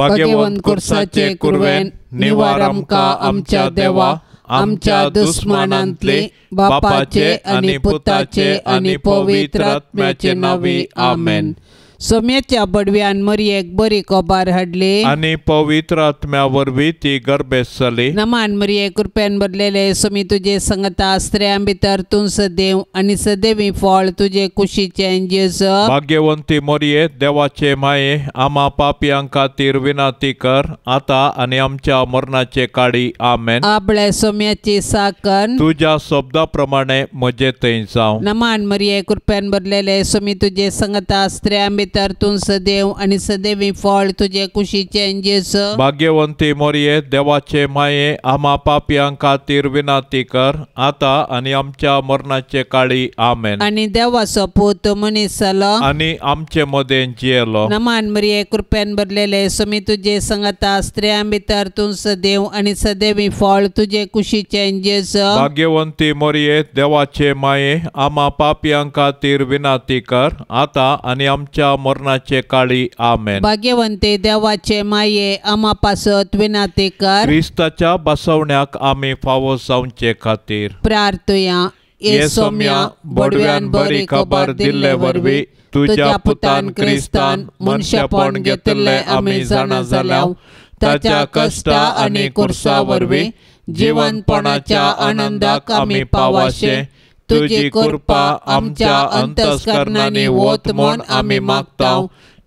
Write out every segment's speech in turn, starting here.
भाग्यवंत कुर्साचे कुरवेन निवार आमकां आमच्या देवा आमच्या दुस्मानांतले बापाचे आनी पुताचे आनी पवित्र आत्म्याचे नांवी आमेन. सोम्याच्या बडव्यान मरियेक बरी कोबार हाडली आनी पवित्र आत्म्या वरवीं ती गर्भेस्त जाली. नमान मरिये, कृपेन भरलेले, सोमी तुजे संगता, स्त्रियां भितर तूं सदैव आनी सदैवी फळ तुजे कुशीचें जेजू. भाग्यवंती मरिये, देवाचे माये, आमा पापयां खातीर विनंती कर आतां आनी आमच्या मरणाचे काळी आमेन. आपले सोम्याची साकन तुज्या शब्दा प्रमाणे म्हजे थंय जावं. नमान मरिये, कृपेन भरलेले, सोमी तुजे संगता, स्त्रियां भितर तूं सदैव आनी सदैवी फळ तुजे कुशीचें जेजू. भाग्यवंती मरिये, देवाचे माये, आमा पापयां खातीर विनंती कर आतां आनी आमच्या मरणाचे काळी आमेन. आनी देवाचो पूत मनीस जालो आनी आमचे मदें जियेलो. नमान मरिये, कृपेन भरलेले, सोमी तुजे संगता, स्त्रियां भितर तूं सदैव आनी सदैवी फळ तुजे कुशीचें जेजू. भाग्यवंती मरिये, देवाचे माये, आमा पापयां खातीर विनंती कर आतां आनी आमच्या मरणाचे काळी आमेन. भाग्यवंती देवाचे माये, आमा पासत विनंती कर. क्रिस्ताच्या बसवण्याक आमी फावो जावचे खातीर प्रार्थुया. ये सोम्या, बडव्यान बरी खबर दिल्ले वरवीं तुज्या पुतान क्रिस्तान मनशापण घेतिल्लें आमी जाणा जाल्या. ताच्या कश्टा आनी कुर्सा वरवीं जिवनपणाच्या आनंदाक आमी पावाशे तुजी कृपा आमच्या अंतस्करणांनी वत म्हूण आमी मागता.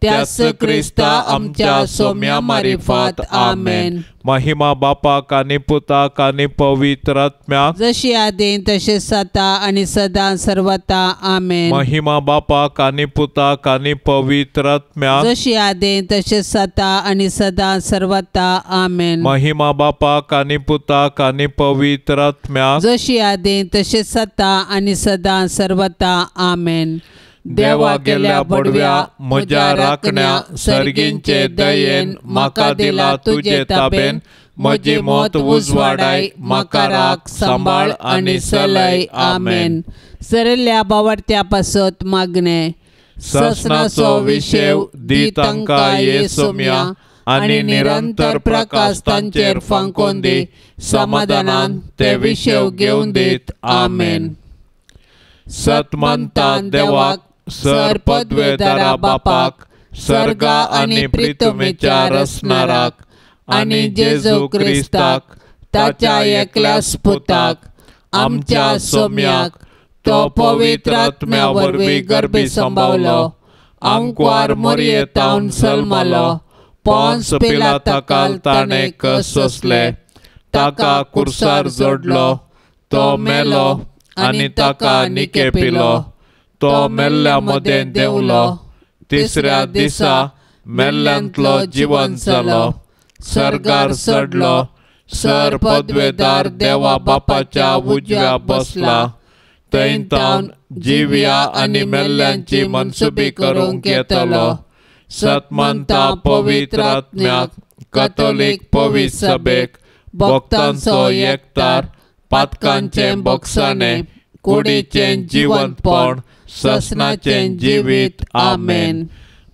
त्याच क्रिस्ता आमच्या सोम्या मारिफात आमेन. महिमा बापाक आनी पुताक आनी पवित्र आत्म्याक, जशी आदीं तशें सता आनी सदां सर्वता आमेन. महिमा बापाक आनी पुताक आनी पवित्र आत्म्याक, जशी आदीं तशें सता आनी सदां सर्वता आमेन. महिमा बापाक आनी पुताक आनी पवित्र आत्म्याक, जशी आदीं तशें सता आनी सदां सर्वता आमेन. देवा गेल्या बडव्या म्हज्या राखण्या सर्गींचे दयेन म्हाका दिला तुजे ताबेन म्हजी मत उजवाडाय म्हाका राख सांबाळ आनी सलय आमेन. सरल्या बावडत्या पासत मागणे. ससनाचो विशेव दी तांकां ये सोम्या आनी निरंतर प्रकाश तांचेर फांकोवन दी समाधानान ते विशेव घेवन दीत आमेन. सतमंता देवाक सर पदवेदारा बापाक सर्गा आनी प्रितमेच्या रसनाराक आनी जेजू क्रिस्ताक ताच्या एकल्याच पुताक आमच्या सोम्याक तो पवित्र आत्म्या वरवीं गर्भी संभावलो, आंकवार मोरयेतावन जल्मलो, पोन्स पिलाताकाल ताणें कस सोंसले, ताका कुर्सार जोडलो, तो मेलो आनी ताका निके पिलो, तो मेल्ल्या मदें देंवलो, तिसऱ्या दिसा मेल्ल्यांतलो जिवन जालो, सर्गार चडलो, सर पदवेदार देवा बापाच्या उजव्या बसला, थंय तावन जिव्या आनी मेल्ल्यांची मनसुबी करूंक येतलो. सतमंता पवित्र आत्म्याक कथोलीक पवित्र सभेक भक्तांचो एकतार पातकांचें बोगसाणें कुडीचें जिवंतपण ससनाचें जिवीत आमेन.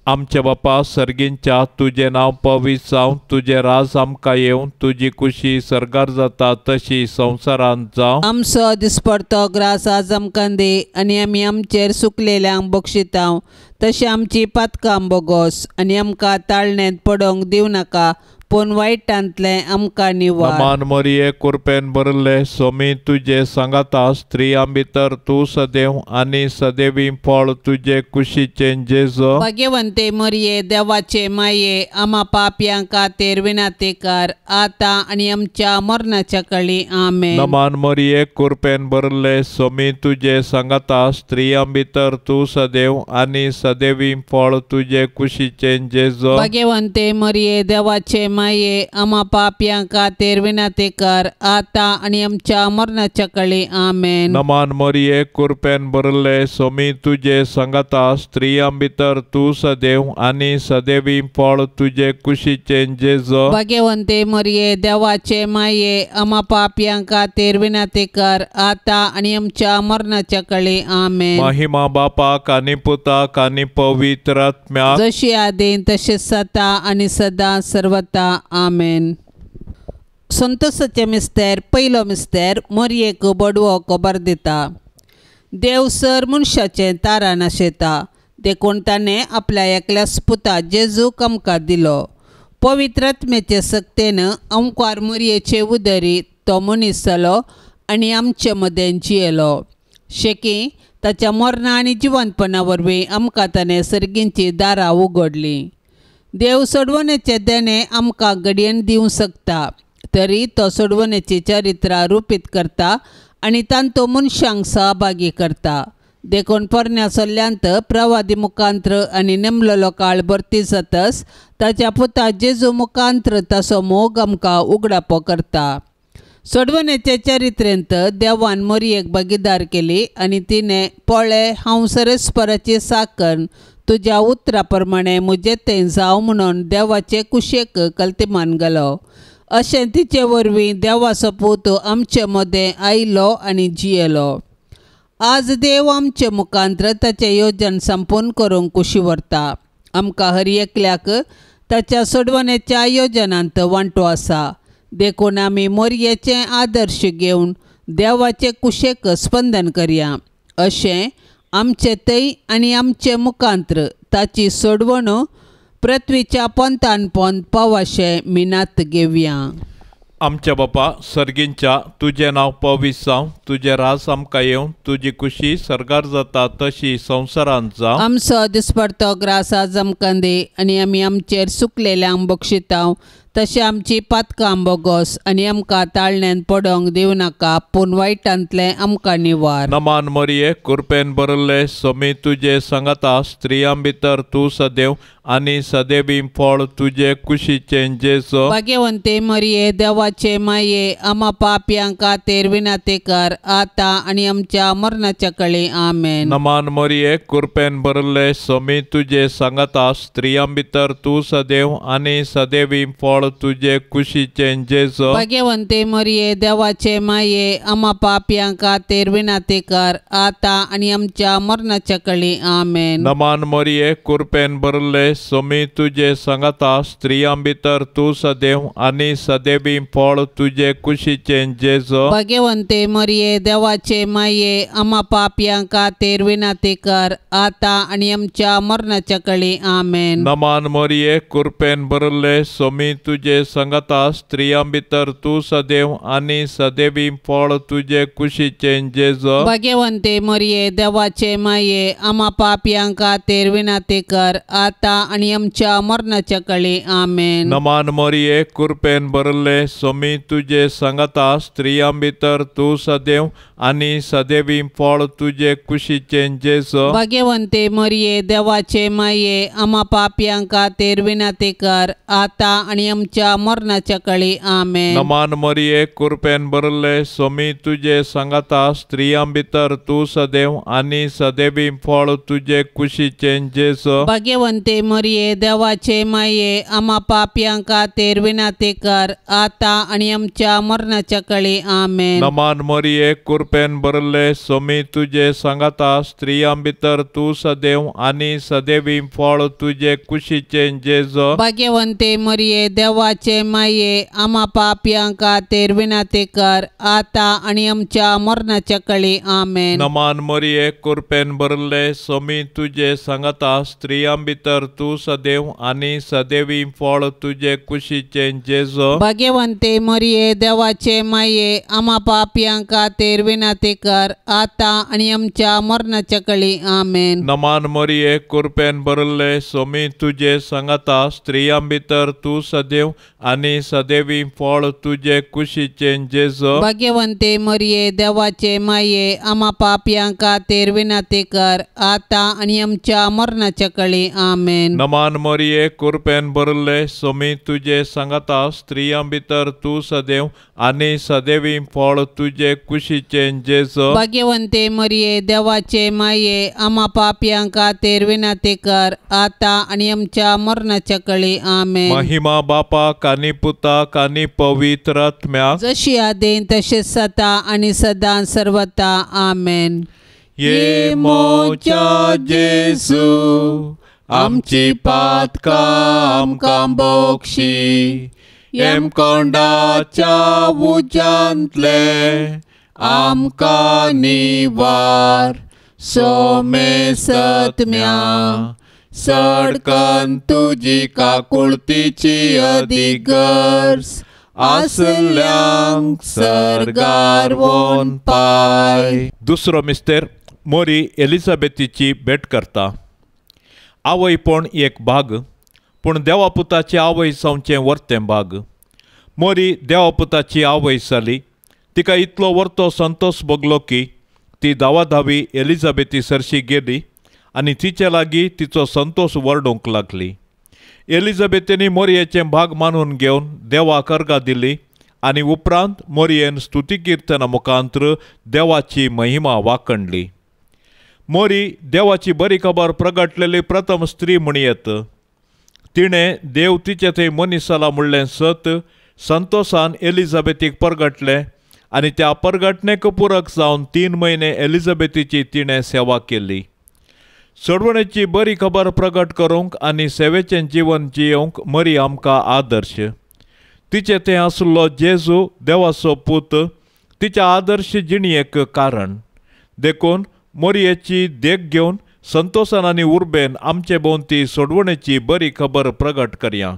आमच्या बापा सर्गींच्या तुजें नांव पवित्र जावं, तुजें राज आमकां येवं, तुजी कुशी सर्गार जाता तशी संवसारांत जावं. आमचो दिसपडतो ग्रास आज आमकां दी आनी आमी आमचेर सुकलेल्यांक बक्षितांव तशें आमची पातकां बोगोस आनी आमकां ताळण्यांत पडोवंक दिवं नाका पूण वायटांतलें आमकां निवार. मान मरिये कुरपेन भरले सोमी तुजे सांगाता, स्त्रियां भितर तूं सदैव आनी सदैवी फळ तुजे कुशीचें जेजू. भाग्यवंते मरिये देवाचे माये आमा पापयां खातीर विनंती कर आतां आनी आमच्या मरणाच्या कळी आमेन. नमान मरिये कुरपेन भरले सोमी तुजे सांगाता, स्त्रियां भितर तूं सदैव आनी सदैवी फळ तुजे कुशीचें जेजू. भाग्यवंते मरिये देवाचे माये आमा पापयां खातीर विनंती कर आतां आनी आमच्या मरणाच्या कळी. आमेन. नमान मरिये कृपेन भरले स्वामी तुजे संगता स्त्रियां भितर तूं सदैव आनी सदैवी फळ तुजे कुशीचें जेजू. भाग्यवंते मरिये देवाचे माये आमा पापयां खातीर विनंती कर आतां आनी आमच्या मरणाच्या कळी. आमेन. महिमा बापाक आनी पुताक आनी पवित्र आत्म्याक जशी आदीं तशें सता आनी सदां सर्वता. आमेन. संतोषाचे मिस्तेर पयलो मिस्तेर मोरयेक बडवो खबर दिता. देव सर मनशाचें तारा नाशेता देखून ताणें आपल्या एकल्याच पुता जेजूक आमकां दिलो. पवित्र आत्म्याचे सक्तेन अंकार मोरयेचे उदरी तो मनीस जालो आनी आमचे मदें जियेलो. शेकी ताच्या मरणा आनी जिवंतपणा वरवीं आमकां ताणें सर्गींची दारां उगडलीं. देव सोडवण्याचें देणें आमकां घडयेन दिवंक शकता तरी तो सोडवण्याची चरित्रां रुपीत करता आनी तांतूं मनशांक सहभागी करता. देखून पोरण्या सल्ल्यांत प्रवादी मुखांत्र आनी नेमलेलो काळ भरती जातच ताच्या पुता जेजू मुखांत्र ताचो मोग आमकां उगडापो करता. सोडवण्याचे चरित्रेंत देवान मोरयेक भागीदार केली आनी तिणें पळय हांव सरेस्पराची साकन तुज्या उतरा प्रमाणे म्हजें तें जावं म्हणून देवाचे कुशेक कल्तिमान घालो. अशें तिचे वरवीं देवाचो पूत आमचे मदें आयलो आनी जियेलो. आज देव आमचे मुखांत्र ताचें योजन संपूर्ण करूंक कुशी व्हरता. आमकां हर एकल्याक ताच्या सोडवण्याच्या योजनांत वांटो आसा. देखून आमी मोरयेचें आदर्श घेवन देवाचे कुशेक स्पंदन करया. अशें आमचे थंय आनी आमचे मुखांत्र ताची सोडवणूक पृथ्वीच्या पोंतान पोंत पावाशें मिनात घेवया. आमच्या बापा सर्गींच्या तुजें नांव पवित्र जावं, तुजें राज आमकां येवं, तुजी कुशी सर्गार जाता तशी संवसारांत जावं. आमचो दिसपडतो ग्रास आज आमकां दी आनी आमी आमचेर सुकलेल्यांक बक्षितांव तशें आमची पातकां बोगोस आनी आमकां ताळण्यान पडोंक दिवं नाका पूण वायटांतलें आमकां निवार. नमान मरिये कृपेन भरले स्वामी तुजे संगता स्त्रियां भितर तूं सदैव आनी सदैवी फळ तुजे कुशीचें जेजू. भाग्यवंते मरिये देवाचे माये आमा पापयां खातीर विनंती कर आतां आनी आमच्या मरणाच्या कळी. आमेन. नमान मरिये कृपेन भरले स्वामी तुजे संगता स्त्रियां भितर तूं सदैव आनी सदैवी फळ तुजे कुशीचें जेजू. भाग्यवंते मरिये देवाचे माये आमा पापयां खातीर विनंती कर आतां आनी आमच्या मरणाच्या कळी. आमेन. नमान मरिये कृपेन भरले स्वामी तुजे संगता स्त्रियां भितर तूं सदैव आनी सदैवी फळ तुजे कुशीचें जेजू. भाग्यवंते मरिये देवाचे माये आमा पापयां खातीर विनंती कर आतां आनी आमच्या मरणाच्या कळी. आमेन. नमान मरिये कृपेन भरले स्वामी तुजे संगता स्त्रियां भितर तूं सदैव आनी सदैवी फळ तुजे कुशीचें जेजू. भाग्यवंते मरिये देवाचे माये आमा पापयां खातीर विनंती कर आतां आनी आमच्या मरणाच्या कळी. आमेन. नमान मरिये कृपेन भरले स्वामी तुजे संगता स्त्रियां भितर तूं सदैव आनी सदैवी फळ तुजे कुशीचें जेजू. भाग्यवंते मरिये देवाचे माये आमा पापयां खातीर विनंती कर आतां आनी आमच्या मरणाच्या कळी. आमेन. नमान मरिये कृपेन भरले स्वामी तुजे संगता स्त्रियां भितर तूं सदैव आनी सदैवी फळ तुजे कुशीचें जेजू. भाग्यवंते मरिये देवाचे माये आमा पापयां खातीर विनंती कर आतां आनी आमच्या मरणाच्या कळी. आमेन. नमान मरिये कृपेन भरले स्वामी तुजे संगता स्त्रियां भितर तूं सदैव आनी सदैवी फळ तुजे कुशीचें जेजू. भाग्यवंते मरिये देवाचे माये आमा पापयां खातीर विनंती कर आतां आनी आमच्या मरणाच्या कळी. आमेन. नमान मरिये कृपेन भरले स्वामी तुजे संगता स्त्रियां भितर तूं सदैव आनी सदैवी फळ तुजे कुशीचें जेजू. भाग्यवंते मरिये देवाचे माये आमा पापयां खातीर विनंती कर आतां आनी आमच्या मरणाच्या कळी. आमेन. नमान मरिये कृपेन भरले स्वामी तुजे संगता स्त्रियां भितर तूं सदैव सदेव आनी सदैवी फळ तुजे कुशीचें जेजू। भाग्यवंते मरिये देवाचे माये आमा पापयां खातीर विनंती कर आतां आनी आमच्या मरणाच्या कळी। आमेन। नमान मरिये कृपेन भरले स्वामी तुजे सांगाता स्त्रियां भितर तूं सदैव आनी सदैवी फळ तुजे कुशीचें जेजू। भाग्यवंते मरिये देवाचे माये आमा पापयां खातीर विनंती कर आतां आनी आमच्या मरणाच्या कळी। आमेन। महिमा बापाक आनी पुताक आनी पवित्र आत्म्याक जशी आदीं तशेंच सदा आनी सदां सर्वता। आमेन। ये मोच्या जेजू आमची पातकां आमकां बक्षी येमकोंडाच्या उज्यांतले आमकां निवार सोमेसत्म्या सडकन तुजी काकुळतीची अदीक गरज आसल्यांक सर्गार वोन पाय। दुसरो मिस्तेर मोरी एलिझाबेथीची भेट करता। आवयपण एक भाग पूण देवापुताची आवय जावचें वर्तें भाग। मोरी देवापुताची आवय जाली। तिका इतलो वर्तो संतोष भोगलो की ती धावाधावी एलिझाबेथी सरशी गेली आनी तिचे लागीं तिचो संतोष वर्डूंक लागली। एलिझाबेथीनी मोरयेचें भाग मानून घेवन देवाक अर्गां दिली आनी उपरांत मोरयेन स्तुती किर्तना मुखांत्र देवाची महिमा वाखणली। मोरी देवाची बरी खबर प्रगटलेली प्रथम स्त्री म्हणयेत। तिणें देव तिचे थंय मनीस जाला म्हणलें सत संतोषान एलिझाबेथीक परगटलें आनी त्या परगटणेक पुरक जावन 3 म्हयने एलिझाबेथीची तिणें सेवा केली। सोडवणेची बरी खबर प्रगट करूंक आनी सेवेचें जिवन जियोवंक मरी आमकां आदर्श। तिचे थंय आसलो जेजू देवाचो पूत तिच्या आदर्श जिणेक कारण। देखून मोरयेची देख घेवन संतोषान आनी उर्बेन आमचे भोंवती सोडवणेची बरी खबर प्रगट करया।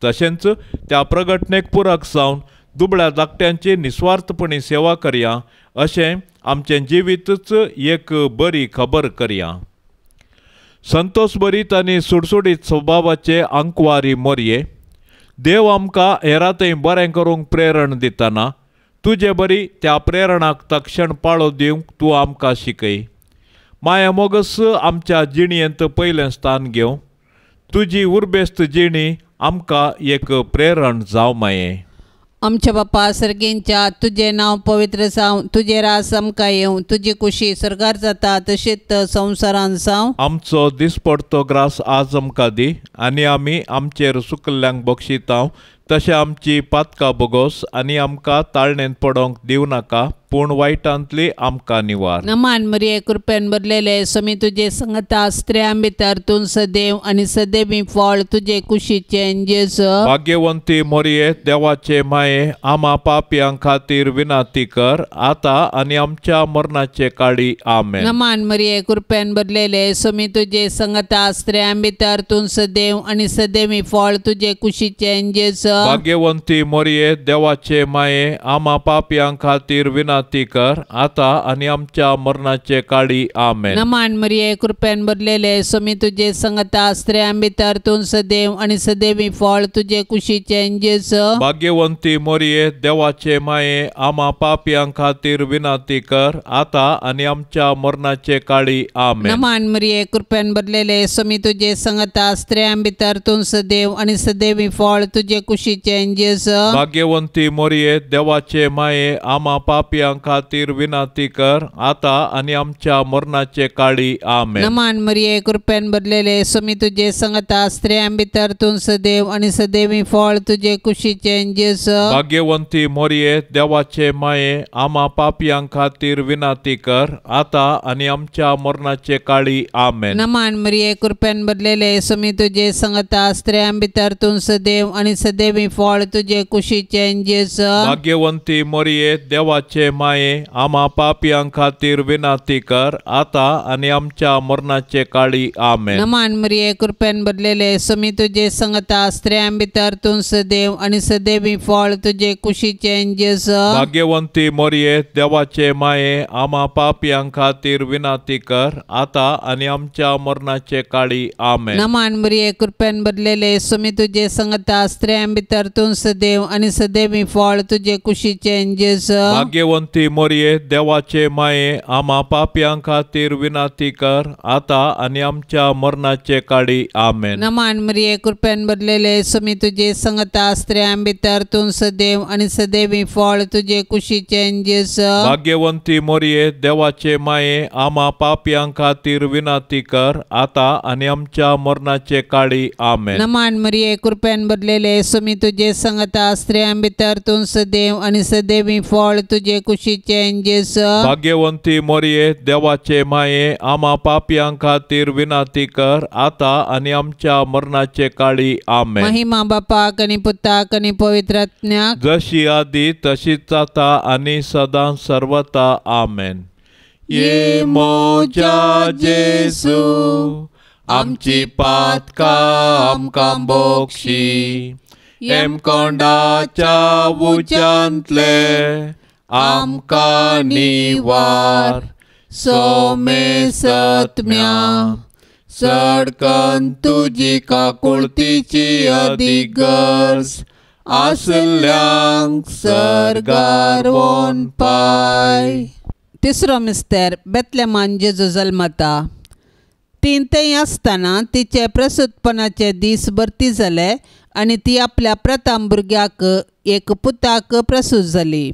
तशेंच त्या प्रगटणेक पुरक जावन दुबळ्या धाकट्यांची निस्वार्थपणी सेवा करया अशें आमचें जिवीतच एक बरी खबर करया। संतोष भरीत आनी सुडसुडीत स्वभावाचे आंकवारी मोरये देव आमकां हेरांतय बरें करूंक प्रेरण दितना तुजे बरी त्या प्रेरणाक तक्षण पाळो दिवंक तूं आमकां शिकय। माया मोगस आमच्या जिणेंत पयलें स्थान घेवं तुजी उर्बेस्त जिणी आमकां एक प्रेरण जावं माये। आमच्या बापा सर्गींच्या तुजें नांव पवित्र जावं, तुजें राज आमकां येवं, तुजी कुशी सर्गार जाता तशीच संवसारान जावं। आमचो दिसपडतो ग्रास आज आमकां दी आनी आमी आमचेर सुकल्ल्यांक बक्षितांव तशें आमची पातकां बोगोस आनी आमकां ताळणेंत पडोंक दिवं नाका पूण वायटांतली आमकां निवार। नमान मरिये कृपेन भरलेले स्वामी तुजे संगता स्त्रियां भितर तूं सदैव आनी सदैवी फळ तुजे कुशीचें जेजू। भाग्यवंती मोरये देवाचे माये आमा पापयां खातीर विनंती कर आतां आनी आमच्या मरणाचे काळी। आमेन। नमान मरिये कृपेन भरलेले स्वामी तुजे संगता स्त्रियां भितर तूं सदैव आनी सदैवी फळ तुजे कुशीचें जेजू। भाग्यवंती मोरये देवाचे माये आमा पापयां खातीर विनंती कर आतां आनी आमच्या मरणाचे काळी। आमेन। नमान मरिये कृपेन भरलेले स्वामी तुजे संगता स्त्रियां भितर तूं सदैव आनी सदैवी फळ तुजे कुशीचें जेजू। भाग्यवंती मोरये देवाचे माये आमा पापयां खातीर विनंती कर आतां आनी आमच्या मरणाचे काळी। आमेन। नमान मरिये कृपेन भरलेले स्वामी तुजे संगता स्त्रियां भितर तूं सदैव आनी सदैवी फळ तुजे कुशीचें जेजू। भाग्यवंती मोरये देवाचे माये आमा पापयां खातीर विनंती कर आतां आनी आमच्या मरणाचे काळी। आमेन। नमान मरिये कृपेन भरलेले स्वामी तुजे संगता स्त्रियां भितर तूं सदैव आनी सदैवी फळ तुजे कुशीचें जेजू। भाग्यवंती मोरये देवाचे माये आमा पापयां खातीर विनंती कर आतां आनी आमच्या मरणाचे काळी। आमेन। नमान मरिये कृपेन भरलेले स्वामी तुजे संगता स्त्रियां भितर तूं सदैव आनी सदैवी फळ तुजे कुशीचें जेजू। भाग्यवंती मोरये देवाचे माये आमा पापयां खातीर विनंती कर आतां आनी आमच्या मरणाचे काळी। आमेन। नमान मरिये कृपेन भरलेले स्वामी तुजे संगता स्त्रियां भितर तूं सदैव आनी सदैवी फळ तुजे कुशीचें जेजू। भाग्यवंती मोरये देवाचे माये आमा पापयां खातीर विनंती कर आतां आनी आमच्या मरणाचे काळी। आमेन। नमान मरिये कृपेन भरलेले स्वामी तुजे संगता स्त्रियां भितर तूं सदैव आनी सदैवी फळ तुजे कुशीचें जेजू. भाग्यवंती मोरये देवाचे माये आमा पापयां खातीर विनंती कर आतां आनी आमच्या मरणाचे काळी. आमेन. नमान मरिये कृपेन भरलेले स्वामी तुजे संगता स्त्रियां भितर तूं सदैव आनी सदैवी फळ तुजे कुशीचें जेजू. भाग्यवंती मोरये देवाचे माये आमा पापयां खातीर विनंती कर आतां आनी आमच्या मरणाचे काळी. आमेन. नमान मरिये कृपेन भरलेले स्वामी तुजे संगता स्त्रियां भितर तूं सदैव आनी सदैवी फळ तुजे कुशीचें जेजू. भाग्यवंती मोरये देवाचे माये आमा पापयां खातीर विनंती कर आतां आनी आमच्या मरणाचे काळी. आमेन. महिमा बापाक आनी पुताक आनी पवित्र आत्म्याक, जशी आदी तशीच आतां आनी सदां सर्वता. आमेन. ये मोजा जेजू आमची पातकां आमकां बोक्षी, हेमकोंडाच्या उज्यांतले आमकां निवार, सोमे सत्म्या सडकन तुजी काकुळतीची अदीक गरज आसल्यांक सर्गार वोन पाय. तिसरो मिस्तेर बेतलेमान जेजू जल्मता. ती थंय आसतना तिचे प्रसूतपणाचे दीस भरती जाले आनी ती आपल्या प्रथम भुरग्याक एक पुताक प्रसूत जाली.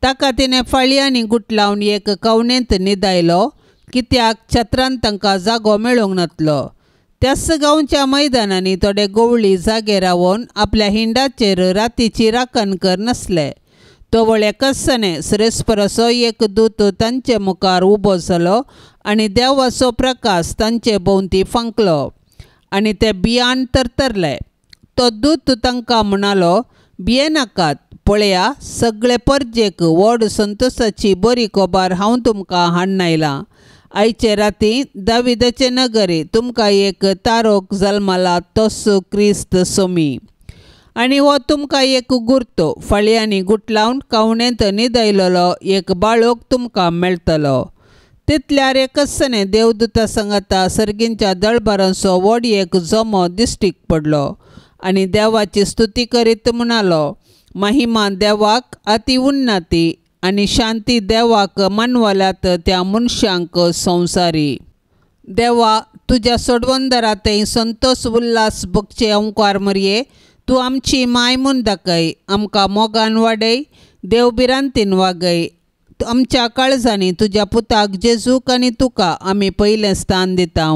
ताका तिणें फाळयांनी गुटलावन एक कवणेंत न्हिदायलो, कित्याक छत्रान तांकां जागो मेळूंक नासलो. त्याच गांवच्या मैदानांनी थोडे गवळी जागे रावन आपल्या हिंडाचेर रातीची राखण कर नासले. तवळ एकसने श्रेस्पराचो एक दूत तांचे मुखार उबो जालो आनी देवाचो प्रकाश तांचे भोंवती फांकलो आनी ते भियान तरतरले. तो दूत तांकां म्हणालो, भियेनाकात, पळया सगळे परजेक व्हड संतोशाची बरी खबर हांव तुमकां हाडून आयलां. आयचे राती दाविदाचे नगरी तुमकां एक तारोक जल्मला, तोच क्रिस्त सोमी. आनी हो तुमकां एक गुर्तो, फाळयांनी गुटलावन कावणेंत न्हिदयलेलो एक बाळोक तुमकां मेळटलो. तितल्यार एकसने देवदूता सांगाता सर्गींच्या दळबारांचो व्हड एक जमो दिश्टीक पडलो आनी देवाची स्तुती करीत म्हणालो, महिमा देवाक अति उन्नती आनी शांती देवाक मानवल्यात त्या मनशांक संवसारी. देवा तुज्या सोडवंदरा थंय संतोष उल्हास भोगचे अंकार मरये, तूं आमची माय म्हूण दाखय, आमकां मोगान वाडय, देव भिरांतीन वागय. आमच्या काळजांनी तुज्या पुताक जेजूक आनी तुका आमी पयलें स्थान दिता.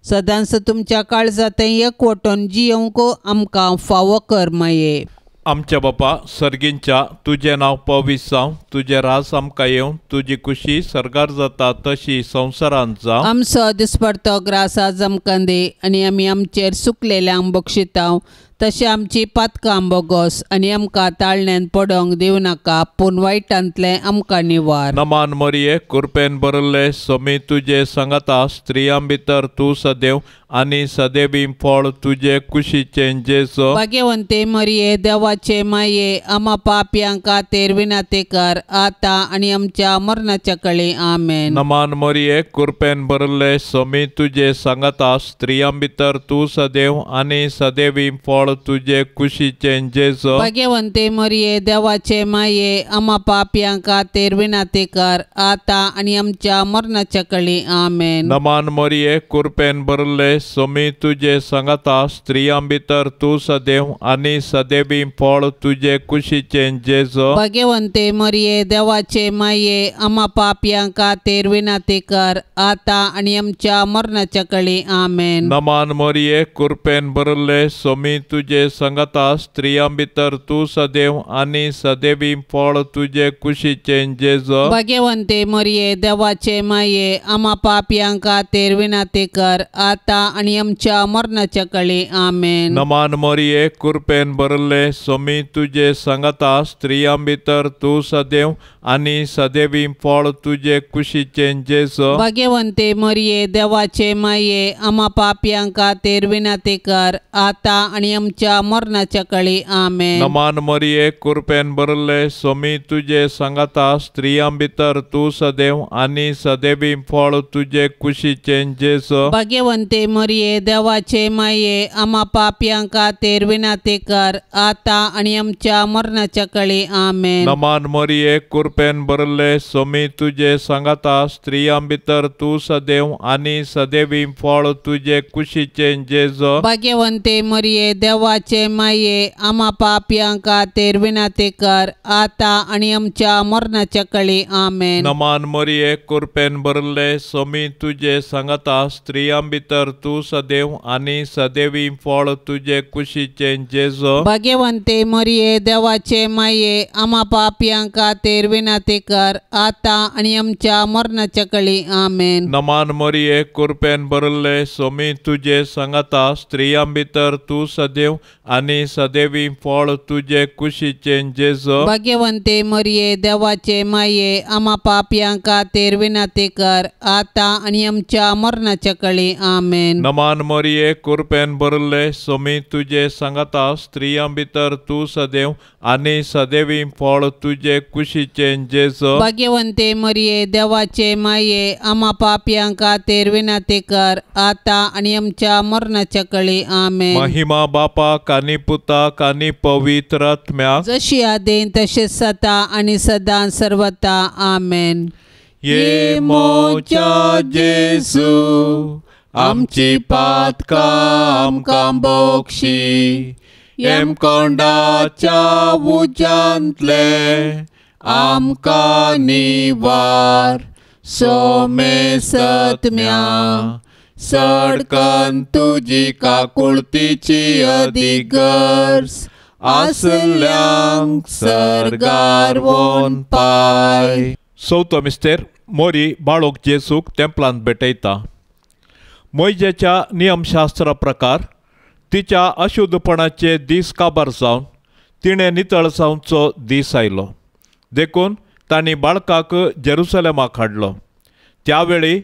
सदांच तुमच्या काळजा थंय एकवटून जियोवंक आमकां फावो कर माये. आमच्या बापा सर्गींच्या तुजें नांव पवित्र जावं, तुजें राज आमकां येवं, तुजी खुशी सर्गार जाता तशी संवसारांत जावं. आमचो दिसपडतो ग्रास आज आमकां दी आनी आमी आमचेर सुकलेल्यांक बक्षितांव तशें आमची पातकां बोगोस आनी आमकां ताळण्यान पडोंक दिवं नाका, पूण वायटांतलें आमकां निवार. नमान मरिये कृपेन भरिल्ले स्वामी तुजे सांगाता, स्त्रियां भितर तूं सदैव आनी सदैवी फळ तुजे कुशीचें जेजू. भाग्यवंते मरिये देवाचे माये आमा पापयां खातीर विनंती कर आतां आनी आमच्या मरणाच्या कळी. आमेन. नमान मरिये कृपेन भरिल्ले स्वामी तुजे सांगाता, स्त्रियां भितर तूं सदैव आनी सदैवी फळ तुजे कुशीचें जेजू. भाग्यवंते मरिये देवाचे माये आमा पापयां खातीर विनंती कर आतां आनी आमच्या मरणाच्या कळी. आमेन. नमान मरिये कृपेन भरिल्ले स्वामी तुजे सांगाता, स्त्रियां भितर तूं सदैव आनी सदैवी फळ तुजे कुशीचें जेजू. भाग्यवंते मरिये देवाचे माये आमा पापयां खातीर विनंती कर आतां आनी आमच्या मरणाच्या कळी. आमेन. नमान मरिये कृपेन भरिल्ले स्वामी तुजे सांगाता, स्त्रियां भितर तूं सदैव आनी सदैवी फळ तुजे कुशीचें जेजू. भाग्यवंते मरिये देवाचे माये आमा पापयां खातीर विनंती कर आतां आनी आमच्या मरणाच्या कळी. आमेन. नमान मरिये कृपेन भरिल्ले स्वामी तुजे सांगाता, स्त्रियां भितर तूं सदैव आनी सदैवी फळ तुजे कुशीचें जेजू. भाग्यवंते मरिये देवाचे माये आमा पापयां खातीर विनंती कर आतां आनी आमच्या मरणाच्या कळी. आमेन. नमान मरिये कृपेन भरिल्ले स्वामी तुजे सांगाता, स्त्रियां भितर तूं सदैव आनी सदैवी फळ तुजे कुशीचें जेजू. भाग्यवंते मरिये देवाचे माये आमा पापयां खातीर विनंती कर आतां आनी आमच्या मरणाच्या कळी आमेन। नमान मरिये कृपेन भरले स्वामी तुजे सांगाता स्त्रियां भितर तूं सदैव आनी सदैवी फळ तुजे कुशीचें जेजू। भाग्यवंते मरिये देवाचे माये आमा पापयां खातीर विनंती कर आतां आनी आमच्या मरणाच्या कळी आमेन। नमान मरिये कृपेन भरले स्वामी तुजे सांगाता स्त्रियां भितर तूं सदैव आनी सदैवी फळ तुजे कुशीचें जेजू। भाग्यवंते मरिये देवाचे माये आमा पापयां खातीर विनंती कर आतां आनी आमच्या मरणाच्या कळी आमेन। नमान मरिये कृपेन भरले स्वामी तुजे सांगाता स्त्रियां भितर तूं सदैव आनी सदैवी फळ तुजे कुशीचें जेजू। भाग्यवंते मरिये देवाचे माये आमा पापयां खातीर विनंती कर आतां आनी आमच्या मरणाच्या कळी आमेन। नमान मरिये कृपेन भरले स्वामी तुजे सांगाता स्त्रियां भितर तूं सदैव आनी सदैवी फळ तुजे कुशीचें जेजू। भाग्यवंते मरिये देवाचे माये आमा पापयां खातीर विनंती कर आतां आनी आमच्या मरणाच्या कळी आमेन। महिमा बापाक आनी पुताक आनी पवित्र आत्म्याक, जशी आदीं तशेंच सदा आनी सदां सर्वता आमेन। ये मोच्या जेजू आमची पातकां आमकां बक्षी, येमकोंडाच्या उज्यांतले आमकां निवार, सोमेसत्म्या सडकन तुजी काकुळतीची अदीक गरज आसल्यांक सर्गार वोन पाय। चवथो मिस्तेर मोरी बाळोक जेजूक तेंपलांत भेटयता। मोयजेच्या नियमशास्त्रा प्रकार तिच्या अशुद्धपणाचे दीस काबार जावन तिणें नितळ जावचो दीस आयलो, देखून तांणी बाळकाक जेरुसलेमाक हाडलो। त्या वेळी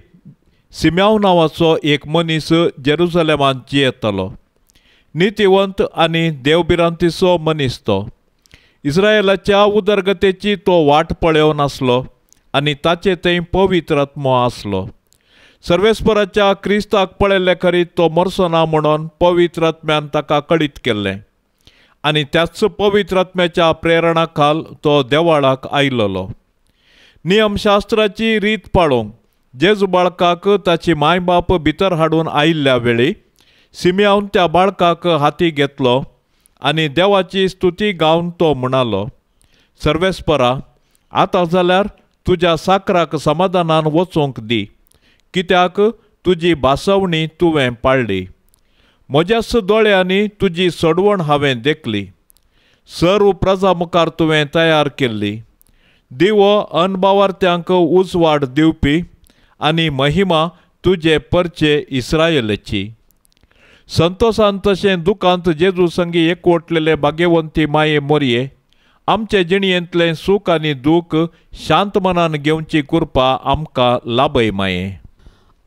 सिम्याव नांवाचो एक मनीस जेरुसलेमांत जियेतालो। नितीवंत आनी देवभिरांतीचो मनीस तो। इस्रायलाच्या उदरगतेची तो वाट पळोवन आसलो आनी ताचे थंय पवित्र आत्मो आसलो। सर्वेस्पराच्या क्रिस्ताक पळयल्ले खरीत तो मरचो ना म्हणून पवित्र आत्म्यान ताका कळीत केल्लें आनी त्याच पवित्र आत्म्याच्या प्रेरणा खाल तो देवाळाक आयलेलो। नियमशास्त्राची रीत पाळोवंक जेजू बाळकाक ताची माय बाप भितर हाडून आयिल्ल्या वेळी सिम्यावन त्या बाळकाक हाती घेतलो आनी देवाची स्तुती गावन तो म्हणालो, सर्वेस्परा आतां जाल्यार तुज्या साकराक समाधानान वचूंक दी, कित्याक तुजी भासवणी तुवें पाळ्ळी। म्हज्याच दोळ्यांनी तुजी सोडवण हांवें देखली, सर्व प्रजा मुखार तुवें तयार केल्ली, दिवो अनबावार्थ्यांक उजवाड दिवपी आनी महिमा तुजे परचे इस्रायलाची। संतोसान तशें दुखांत जेजू संगी एकवटलेले भाग्यवंती माये मोरये आमचे जिणयेंतलें सूख आनी दूख शांत मनान घेवची कृपा आमकां लाभय माये।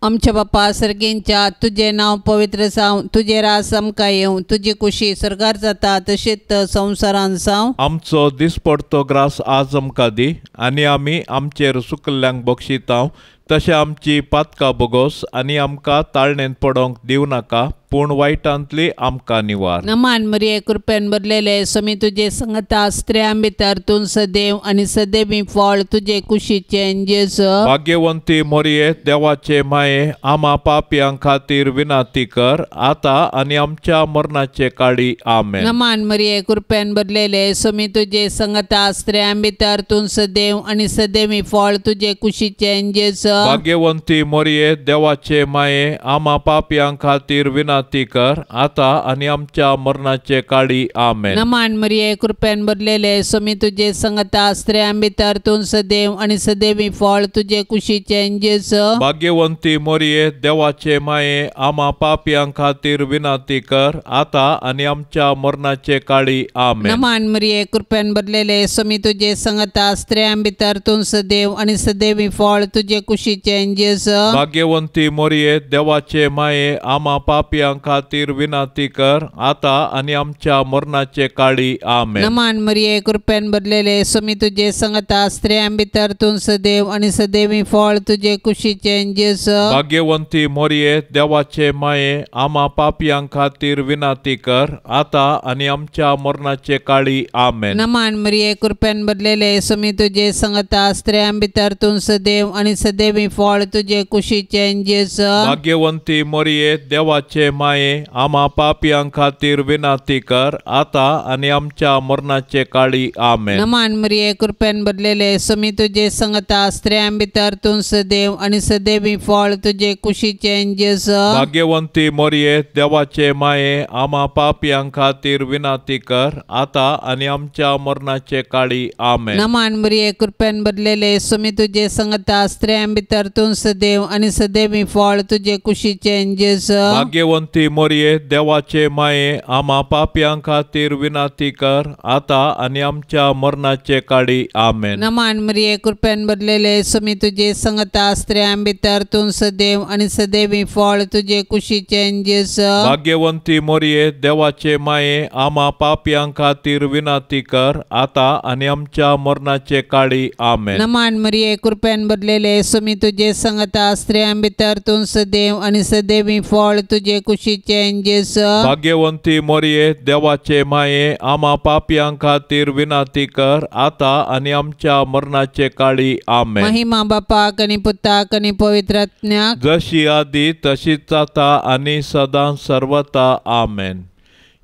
आमच्या बापा सर्गींच्या तुजें नांव पवित्र जावं, तुजें राज आमकां येवं, तुजी कुशी सर्गार जाता तशीच संवसारान जावं। आमचो दिसपडतो ग्रास आज आमकां दी आनी आमी आमचेर सुकल्ल्यांक बक्षितांव तशें आमची पातकां बोगोस आनी आमकां ताळणेंत पडोंक दिवं नाका, पूण वायटांतली आमकां निवार। नमान मरिये कृपेन भरलेले स्वामी तुजे संगता, स्त्रियां भितर तूं सदैव आनी सदैवी फळ तुजे कुशीचें जेजू। भाग्यवंती मरिये देवाचे माये आमा पापयां खातीर विनंती कर आतां आनी आमच्या मरणाचे काळी आमेन। नमान मरिये कृपेन भरलेले स्वामी तुजे संगता, स्त्रियां भितर तूं सदैव आनी सदैवी फळ तुजे कुशीचें जेजू। भाग्यवंती मरिये देवाचे माये आमा पापयां खातीर विनंती कर आतां आनी आमच्या मरणाचे काळी आमेन। नमान मरिये कृपेन भरलेले स्वामी तुजे संगता, स्त्रियां भितर तूं सदैव आनी सदैवी फळ तुजे कुशीचें जेजू। भाग्यवंती मरिये देवाचे माये आमा पापयां खातीर विनंती कर आतां आनी आमच्या मरणाचे काळी आमेन। नमान मरिये कृपेन भरलेले स्वामी तुजे संगता, स्त्रियां भितर तूं सदैव आनी सदैवी फळ तुजे कुशीचें जेजू। भाग्यवंती मरिये देवाचे माये आमा पापयां पापयां खातीर विनंती कर आतां आनी आमच्या मरणाचे काळी. आमेन. नमान मरिये कृपेन भरलेले स्वामी तुजे संगता, स्त्रियां भितर तूं सदैव आनी सदैवी फळ तुजे कुशीचें जेजू. भाग्यवंती मोरये देवाचे माये, आमा पापयां खातीर विनंती कर आतां आनी आमच्या मरणाचे काळी. आमेन. नमान मरिये कृपेन भरलेले स्वामी तुजे संगता, स्त्रियां भितर तूं सदैव आनी सदैवी फळ तुजे कुशीचें जेजू. भाग्यवंती मोरये देवाचे माये, आमा पापयां खातीर विनंती कर आतां आनी आमच्या मरणाचे काळी. आमेन. नमान मरिये कृपेन भरलेले स्वामी तुजे संगता, स्त्रियां भितर तूं सदैव आनी सदैवी फळ तुजे कुशीचें जेजू. भाग्यवंती मोरये देवाचे माये, आमा पापयां खातीर विनंती कर आतां आनी आमच्या मरणाचे काळी. आमेन. नमान मरिये कृपेन भरलेले स्वामी तुजे संगता, स्त्रियां भितर तूं सदैव आनी सदैवी फळ तुजे कुशीचें जेजू. भाग्यवंती मोरये देवाचे माये, आमा पापयां खातीर विनंती कर आतां आनी आमच्या मरणाचे काळी. आमेन. नमान मरिये कृपेन भरलेले स्वामी तुजे संगता, स्त्रियां भितर तूं सदैव आनी सदैवी फळ तुजे कुशीचें जेजू. भाग्यवंती मोरये देवाचे माये, आमा पापयां खातीर विनंती कर आतां आनी आमच्या मरणाचे काळी. आमेन. नमान मरिये कृपेन भरलेले स्वामी तुजे संगता, स्त्रियां भितर तूं सदैव आनी सदैवी फळ तुजे कुशीचें जेजू. भाग्यवंती मोरये देवाचे माये, आमा पापयां खातीर विनंती कर आतां आनी आमच्या मरणाचे काळी. आमेन. महिमा बापाक आनी पुताक आनी पवित्र आत्म्याक, जशी आदी तशीच आतां आनी सदां सर्वता. आमेन.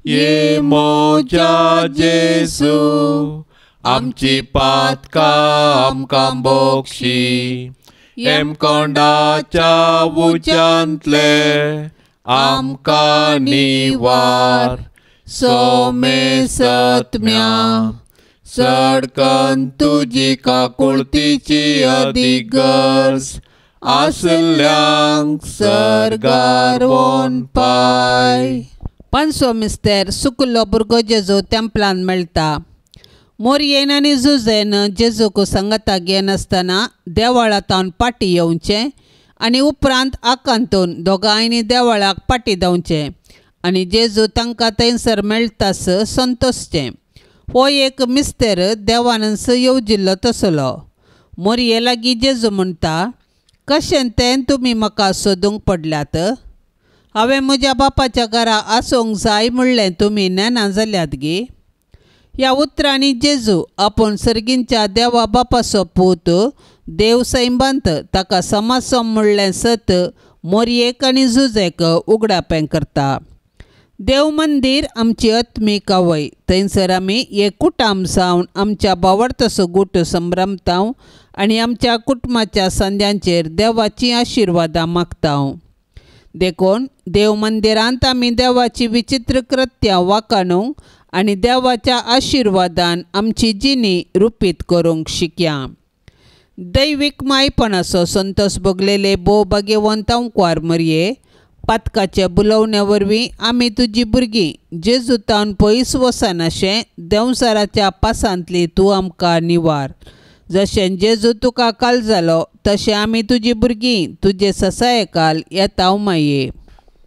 ये मोजा जेजू, आमची पातकां आमकां बोक्षी, हेमकोंडाच्या उज्यांतले आमकां निवार, सोमे सत्म्या सडकन तुजी काकुळतीची अदीक गरज आसल्यांक सर्गार वोन पाय. पांचवो मिस्तेर सुकुल्लो भुरगो जेजू तेंपलान मेळटा. मोरयेन आनी जुजेन जेजूक संगता घेनासतना देवळांतावन पाटी येवचें आनी उपरांत आकांतून दोगांयनी देवळाक पाटी धांवचें आनी जेजू तांकां थंयसर मेळटास संतोशचें. हो एक मिस्तेर देवानस येवजिल्लो तसलो. मोरये लागीं जेजू म्हणटा, कशें तें तुमी म्हाका सोदूंक पडल्यात? हांवें म्हज्या बापाच्या घरा आसूंक जाय म्हणलें तुमी नेना जाल्यात गी? ह्या उतरांनी जेजू आपूण सर्गींच्या देवा बापाचो पूत, देव सैंबांत ताका समासम म्हणलें सत मोरयेक आनी जुजेक उगडापें करता. देव मंदीर आमची आत्मीक आवय, थंयसर आमी एक कुटाम जावन आमच्या बावडतसो गुट संभ्रमता आनी आमच्या कुटुंबाच्या संद्यांचेर देवाचीं आशिर्वादां मागता. देखून देव मंदिरांत आमी देवाची विचित्र कृत्यां वाखाणूंक आनी देवाच्या आशिर्वादान आमची जिणी रुपीत करूंक शिकया. दैवीक मायपणाचो संतोष भोगलेले भोव भाग्यवंत अंकवार मरये, पातकाच्या बुलोवण्या वरवीं आमी तुजी भुरगीं जेजूतावन पयस वचनाशें देंवचाराच्या पासांतली तूं आमकां निवार. जशें जेजू तुका काल जालो तशें आमी तुजी भुरगीं तुजे ससायकाल येता माये.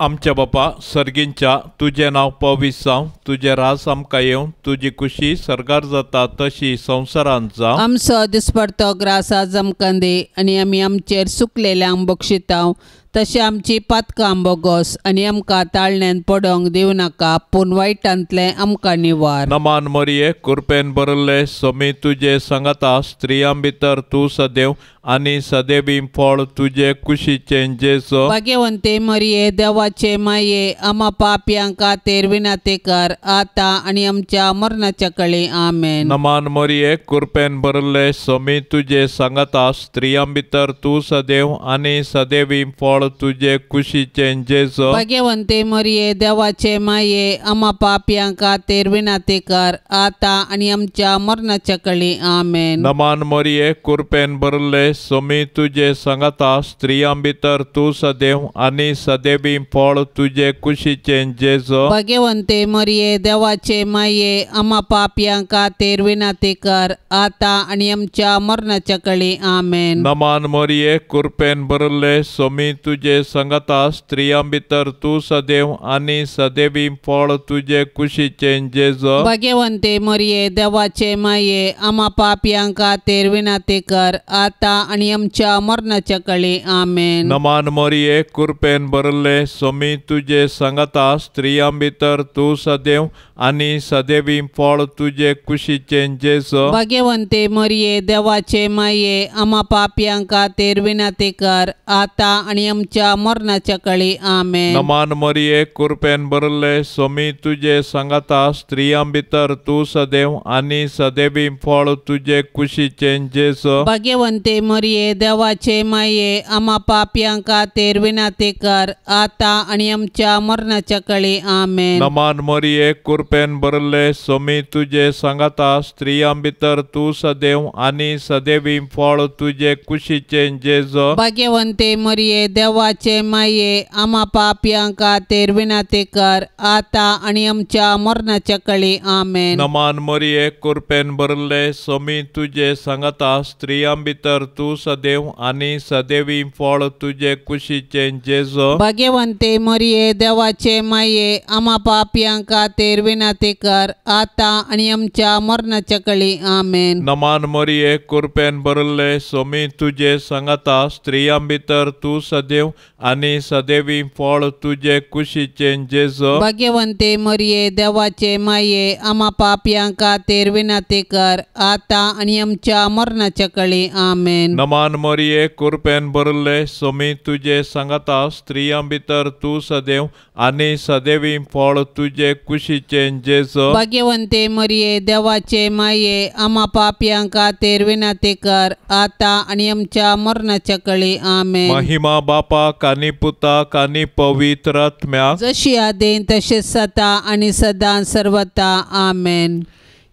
आमच्या बापा सर्गींच्या, तुजें नांव पवित्र जावं, तुजें राज आमकां येवं, तुजी खुशी सर्गार जाता तशी संवसारांत जावं. आमचो दिसपडतो ग्रास आज आमकां दी आनी आमी आमचेर सुकलेल्यांक बक्षितांव तशें आमची पातकां बोगोस आनी आमकां ताळण्यान पडोंक दिवं नाका, पूण वायटांतलें आमकां निवार. नमान मरिये कृपेन भरिल्ले, स्वामी तुजे सांगाता, स्त्रियां भितर तूं सदैव आनी सदैवी फळ तुजे कुशीचें जेजू. भाग्यवंते मरिये देवाचे माये, आमा पापयां खातीर विनंती कर आतां आनी आमच्या मरणाच्या कळी. आमेन. नमान मरिये कृपेन भरिल्ले, स्वामी तुजे सांगाता, स्त्रियां भितर तूं सदैव आनी सदैवी फळ तुजे कुशीचें जेजू. भाग्यवंते मरिये देवाचे माये, आमा पापयां खातीर विनंती कर आतां आनी आमच्या मरणाच्या कळी. आमेन. नमान मरिये कृपेन भरिल्ले, स्वामी तुजे सांगाता, स्त्रियां भितर तूं सदैव आनी सदैवी फळ तुजे कुशीचें जेजू. भाग्यवंते मरिये देवाचे माये, आमा पापयां खातीर विनंती कर आतां आनी आमच्या मरणाच्या कळी. आमेन. नमान मरिये कृपेन भरिल्ले, स्वामी तुजे संगता स्त्रियां भितर तूं सदैव आनी सदैवी फळ तुजे कुशीचें जेजू। भाग्यवंते मरिये देवाचे माये आमा पापयां खातीर विनंती कर आतां आनी आमच्या मरणाच्या कळी। आमेन। नमान मरिये कृपेन भरले स्वामी तुजे संगता स्त्रियां भितर तूं सदैव आनी सदैवी फळ तुजे कुशीचें जेजू। भाग्यवंते मरिये देवाचे माये आमा पापयां खातीर विनंती कर आतां आनी आमच्या मरणाच्या कळी। आमेन। नमान मरिये कृपेन भरले स्वामी तुजे संगता स्त्रियां भितर तूं सदैव आनी सदैवी फळ तुजे कुशीचें जेजू। भाग्यवंते मरिये देवाचे माये आमा पापयां खातीर विनंती कर आतां आनी आमच्या मरणाच्या कळी। आमेन। नमान मरिये कृपेन भरले स्वामी तुजे संगता स्त्रियां भितर तूं सदैव आनी सदैवी फळ तुजे कुशीचें जेजू। भाग्यवंते मरिये देवाचे माये आमा पापयां खातीर विनंती कर आतां आनी आमच्या मरणाच्या कळी। आमेन। नमान मरिये कृपेन भरले स्वामी तुजे संगता स्त्रियां भितर तूं सदैव आनी सदैवी फळ तुजे कुशीचें जेजू। भाग्यवंते मरिये देवाचे माये आमा पापयां खातीर विनंती कर आतां आनी आमच्या मरणाच्या कळी। आमेन। नमान मरिये कृपेन भरले स्वामी तुजे संगता स्त्रियां भितर तूं सदैव आनी सदैवी फळ तुजे कुशीचें जेजू। भाग्यवंते मरिये देवाचे माये आमा पापयां खातीर विनंती कर आतां आनी आमच्या मरणाच्या कळी। आमेन। नमान मरिये कृपेन भरले स्वामी तुजे संगता स्त्रियां भितर तूं सदैव आनी सदैवी फळ तुजे कुशीचें जेजू। भाग्यवंते मरिये देवाचे माये आमा पापयां खातीर विनंती कर आतां आनी आमच्या मरणाच्या कळी। आमेन। महिमा बापाक आनी पुताक आनी पवित्र आत्म्याक, जशी आदीं तशें सदा आनी सदां सर्वता। आमेन।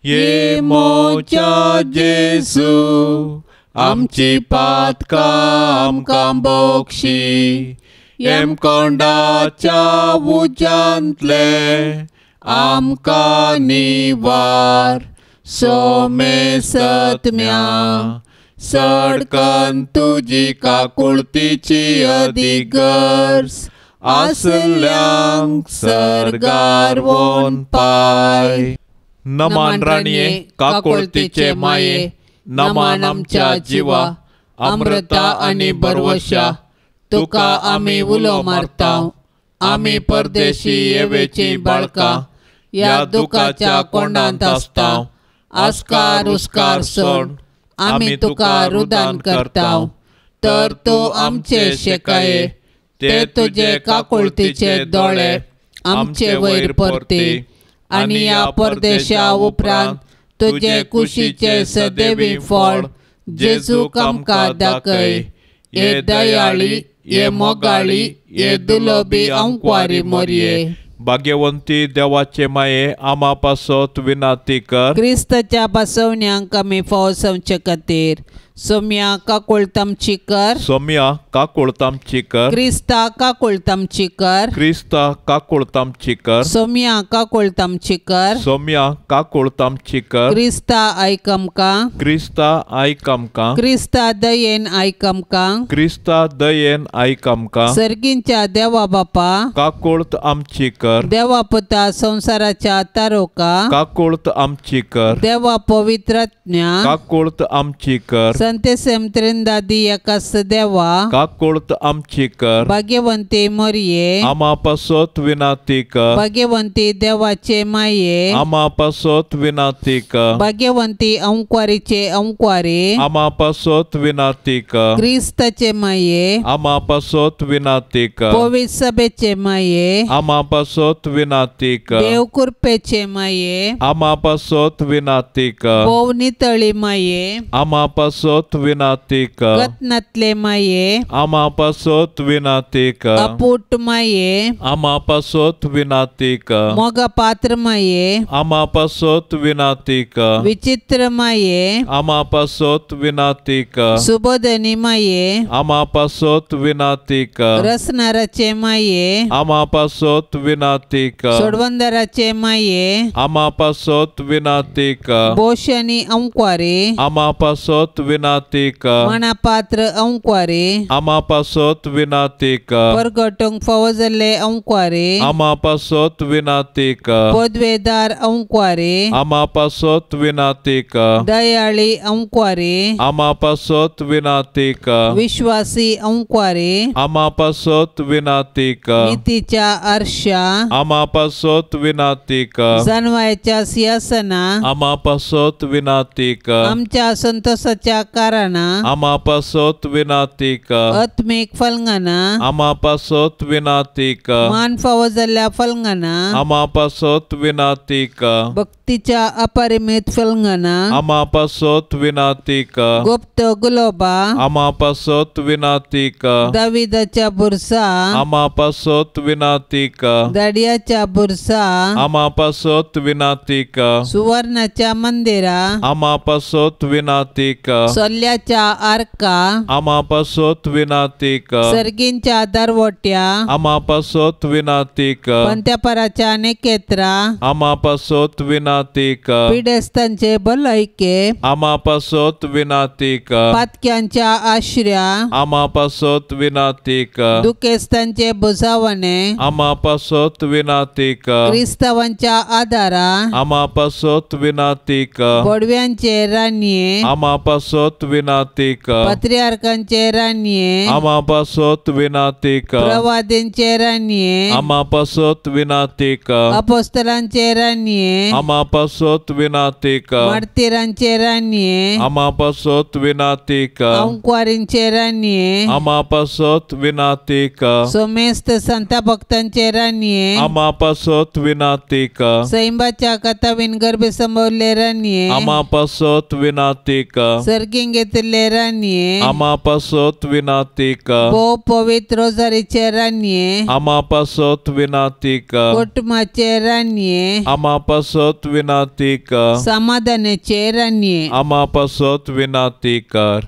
ये मोच्या जेजू आमची पातकां आमकां बक्षी, येमकोंडाच्या उज्यांतले आमकां निवार, सोमेसत्म्या सडकन तुजी काकुळतीची अधिगर्ज आसल्यांक सर्गार वोन पाय। नमान राणये काकुळतीचे माये, नमान आमच्या जिवा अमृता आनी बरवशा, तुका आमी उलो मारता। आमी परदेशी येवेची बाळकां ह्या दुखाच्या कोंडांत आसता। आस्कार उस्कार सोड आमी तुका रुदान करता, तर तूं आमचे शेकाये ते तुजे काकुळतीचे दोळे आमचे वयर परती आनी ह्या परदेशा उपरांत तुजे कुशीचे सदैवी फळ जेजूक आमकां दाखय। हे दयाळी, हे मोगाळी, हे दुलोबी अंकवारी मोरये। भाग्यवंती देवाचे माये आमा पासत विनंती कर। क्रिस्ताच्या बसवण्यांक आमी फावो जावचे खातीर सोम्या काकुळतामची कर। सोम्या काकुळतामची कर। क्रिस्ता काकुळतामची कर। क्रिस्ता काकुळतामची कर। सोम्या काकुळतामची कर। सोम्या काकुळतामची कर। क्रिस्ता आयक आमकां। क्रिस्ता आयक आमकां। क्रिस्ता दयेन आयक आमकां। क्रिस्ता दयेन आयक आमकां। सर्गींच्या देवा बापा काकुळत आमची कर। देवा पुता संवसाराच्या तारोका काकुळत आमची कर। देवा पवित्रात्म्या काकुळत आमची कर। संतेसेम त्रिंदादी एकास देवा काकुळत आमची कर। भाग्यवंती मोरये आमा पासत विनंती कर। भाग्यवंती देवाचे माये आमा पासत विनंती कर। भाग्यवंती अंकवारीचे अंकवारी आमा पासत विनंती कर। क्रिस्ताचे माये आमा पासत विनंती कर। पवित्र सभेचे माये आमा पासत विनंती कर। देव कृपेचे माये आमा पासत विनंती कर। भोव नितळी माये आमा पासत विनंती कर। रत्नातले माये आमा पासत विनंती कर। अपूट माये आमा पासत विनंती कर। मोगा पात्र माये आमा पासत विनंती कर। विचित्र माये आमा पासत विनंती कर। सुबोधनी माये आमा पासत विनंती कर। रसनाराचे माये आमा पासत विनंती कर। सोडवंदराचे माये आमा पासत विनंती कर। बोशनी अंकवारी आमा पासत विनंती विनाती कर। मानापात्र अंकवारे आमा पासत विनाती कर। परगटूंक फावो जाल्ले अंकवारे आमा पासत विनाती कर। पदवेदार अंकवारे आमा पासत विनाती कर। दयाळी अंकवारे आमा पासत विनाती कर। विश्वासी अंकवारे आमा पासत विनाती कर। नीतीच्या आरशा आमा पासत विनाती कर। जानवायच्या सिंहासना आमा पासत विनाती कर। आमच्या संतोषाच्या कारणा आमा पासत विनाती कर। आत्मिक फलंगाना आमा पासत विनाती कर। मान फावो जाल्ल्या फलंगाना आमा पासत विनाती कर। भक्तीच्या अपरिमित फलंगाना आमा पासत विनाती कर। गुप्त गुलोबा आमा पासत विनाती कर। दाविदाच्या बुरसा आमा पासत विनाती कर। दाडियाच्या बुरसा आमा पासत विनाती कर। सुवर्णाच्या मंदिरा आमा पासत विनाती कर। सोल्याच्या आरका आमा पासत विनाती कर। सर्गींच्या दरवट्या आमा पासत विनाती कर। पंत्यापराच्या नेकेत्रा आमा पासत विनाती कर। पिडेस्तांचे भलायके आमा पासत विनाती कर। पातक्यांच्या आश्र्या आमा पासत विनाती कर। दुखेस्तांचे बुजावणे आमा पासत विनाती कर। क्रिस्तावांच्या आदारा आमा पासत विनाती कर। बोडव्यांचे राणये आमा पासत विनाती कर। पात्रियार्कांचे राणये आमा पासत विनाती कर। प्रवादींचे राणये आमा पासत विनाती कर। अपोस्तलांचे राणये आमा पासत विनाती कर। मार्तीरांचे राणये आमा पासत विनाती कर। अंकवारींचे राणये आमा पासत विनाती कर। सोमेस्त संता भक्तांचे राणये आमा पासत विनाती कर। सैंबाच्या कथावीन गर्भे संभवले राणये आमा पासत विनाती कर। सर्गींग घेतिल्ले राणये आमा पासत विनाती कर। भोव पवित्र रोजारीचे राणये आमा पासत विनाती कर। कुटुंबाचे राणये आमा पासत विनाती कर। समाधानाचे राणये आमा पासत विनाती कर।